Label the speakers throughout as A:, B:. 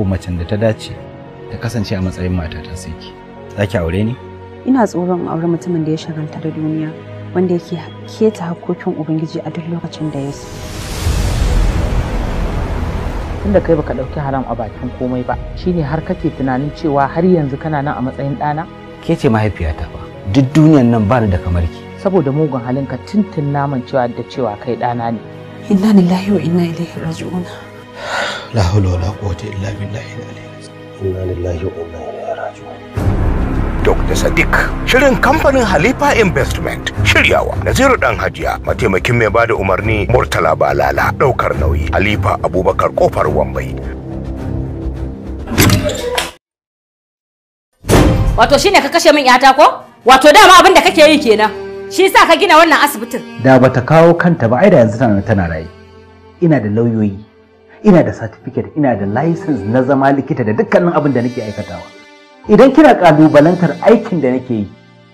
A: Babu macen da ta dace ta kasance a matsayin matata sai ki. Za ki aure ni?
B: Ina tsoron aure mutumin da ya shagalta da duniya, wanda yake keta hakkokin Ubangiji a duk lokacin da ya so.
C: Tunda kai baka dauki haram a bakin komai ba, shine har kake tunanin cewa har yanzu kana nan a matsayin ɗana?
A: Ke ce mahaifiyata ba. Duk duniyan nan ba ni da kamar ki.
C: Saboda mugun halinka tuntun naman cewa da cewa kai ɗana ne.
B: Inna lillahi wa inna ilaihi raji'un.
A: La hawla wala quwwata illa billahi al-aliyyil.
D: Inna lillahi wa inna ilaihi raji'un.
E: Dr. Sadiq, shirin kamfanin Halifa Investment, shiryawa Naziru Dan Hajiya, mataimakin mai bada umarni Murtala Balala, daukar nauyi Halifa Abubakar Kofar Wambai.
F: Wato shine ka kashe min yata ko? Wato dama abin da kake yi kenan. Shi yasa ka gina wannan asibitin.
A: Da bata kawo kanta ba ai da yanzu tana raye. Ina da lauyoyi, ina da certificate, ina da license na zama likita da dukkanin abin da nake aikatawa. Idan kina kalubalantar aikin da nake yi,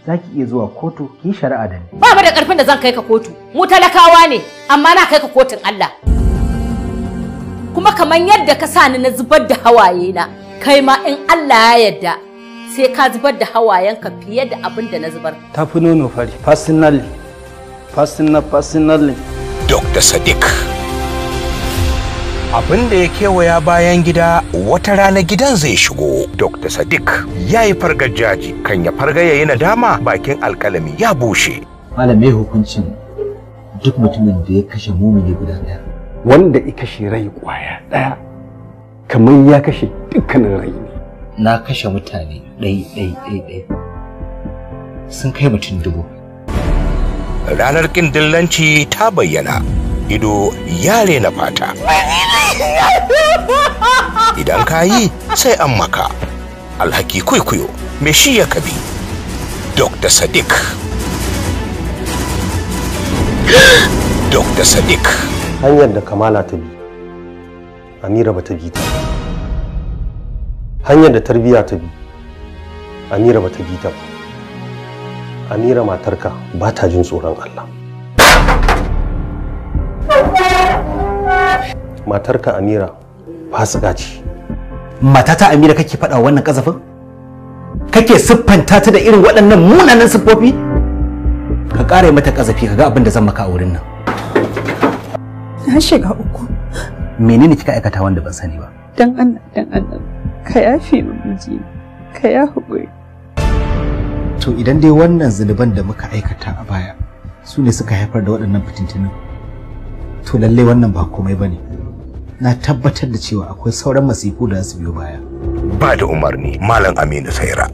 A: za ki iya zuwa kotu ki shari'a da ni.
F: Ba mu da karfin da zan kai ka kotu. Mu talakawa ne, amma na kai ka kotun Allah. Kuma kamar yadda ka sa ni na zubar da hawaye na, kai ma in Allah ya yarda sai ka zubar da hawayenka fiye da abin da na zubar.
G: Tafi nono fari, personally, personal, personally.
E: Dr. Sadiq. Abin da ya kewaya bayan gida wata rana gidan zai shigo. Dr. Sadiq ya yi fargajaji kan ya farga ya yi nadama bakin alkalami ya bushe.
A: Malam, me hukuncin duk mutumin da ya kashe mumini guda ɗaya?
D: Wanda ya kashe rai kwaya ɗaya kamar ya kashe dukkanin rai ne.
A: Na kashe mutane ɗai ɗai ɗai ɗai sun kai mutum 1000.
E: Ranar ƙin dillanci ta bayyana. Ido ya rena fata. Idan ka yi sai an maka. Alhaki kwaikwayo me shi ya kabi. Dr. Sadiq. Dr. Sadiq.
D: Hanyar da Kamala ta bi, Amira ba ta bi ta. Hanyar da tarbiyya ta bi, Amira ba ta bi ta ba. Amira matarka ba ta jin tsoron Allah. Matarka Amira fasika ce.
A: Matata Amira kake faɗa wannan kazafin? Kake siffanta ta da irin waɗannan munanan siffofi? Ka ƙara mata kazafi kaga abin da zan maka a wurin nan.
B: Na shiga uku.
A: Menene kika aikata wanda ban sani ba?
B: Dan Allah, dan Allah, ka yafe min miji, ka ya haƙuri.
A: To idan dai wannan zunuban da muka aikata a baya su ne suka haifar da waɗannan fitintunan, to lallai wannan ba komai bane. Na tabbatar da cewa akwai sauran masifu da su biyo baya.
E: Ba da umarni Malam Aminu Saira.